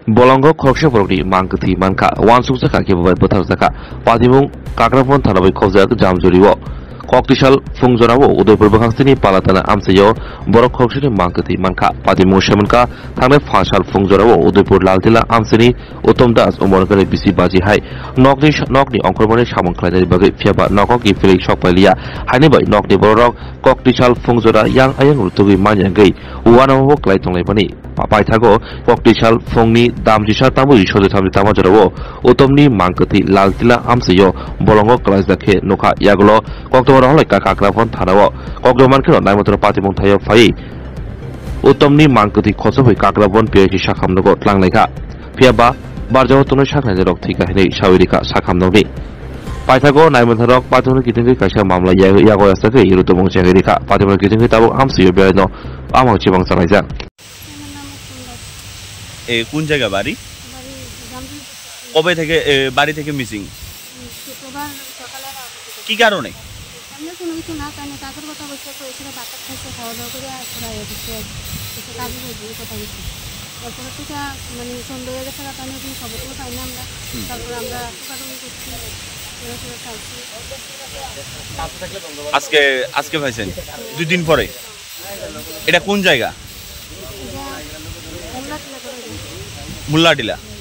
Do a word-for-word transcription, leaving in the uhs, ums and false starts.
Bolongo khoroksa borokni mang kwthwi mankha, uansukjakha khe bo bai bwtharjakha. Patimung Kakrabon thana bai khobjak Jamjuri-o. Koktisal phungjora-o Udaipur bwkhaksini Palatana amchaio borok khoroksani mang kwthwi mankha. Patimung semankha thangnai pha sal phungjora-o Udaipur Laltila amchaini Uttom Das umorgani bisi baji hai nokni, nokni ongkhormani samung khlainani bagwi, phiyaba nogo kiphilwi sok pailiya. Haini bai nokni bororok koktisal phungjora yang ayang rutugwi manya wngwi uanamo bo klai tonglaimani. Pa-, paithago koktisal phungni damjisa tambuji sode thamji tama jorao Uttomni mang kwthwi Laltila amchaio bolongo klaijak khe nukha. Yagulo koktwma rohorlai ka Kakrabon thanao. Koktwma mankhe no naimantro patimung thaio phaiwi Uttomni mang kwthwi khosopwi Kakrabon P I C sakham nogo tlangnai kha. Phiyaba barjao tongnai saknaini rok thwi kha hinwi sawi rikha sakham nokni. Paithago naimantharok patimungni kitingwi kaisa mamla ya-, yago yasakwi rutubung chengwi rikha. Patimungni kitingwi tabuk amchaio belaino amang chibang chalaijak. আমার নাম সুন্দর। এ, কোন জায়গা বাড়ি? বাড়ি জামতলী। কবে থেকে, এ, বাড়ি থেকে মিসিং? উম, শুক্রবার সকালে আর কি কারণে? এমনি কোনো কিছু না, তাই না, কাজের কথা বলছে, তো এখানে ভাত খাইছে, খাওয়া দাওয়া করে আর ঘোরা হয়ে গেছে আর কি। এসে কাজে যাইবে, এই কথা বলছে। তারপরে তো যা, মানে, সন্ধ্যা হয়ে গেছে, তার কারণে কোনো খবর টবর পাই না আমরা। হুম। তারপরে আমরা টোকাটুকি করছি, ঘোরাফেরা চাইছি। আজকে, আজকে পাইছেন? দুই দিন পরে? এটা কোন জায়গা? এটা মোল্লাটিলা করে দিয়েছে। মোল্লাটিলা।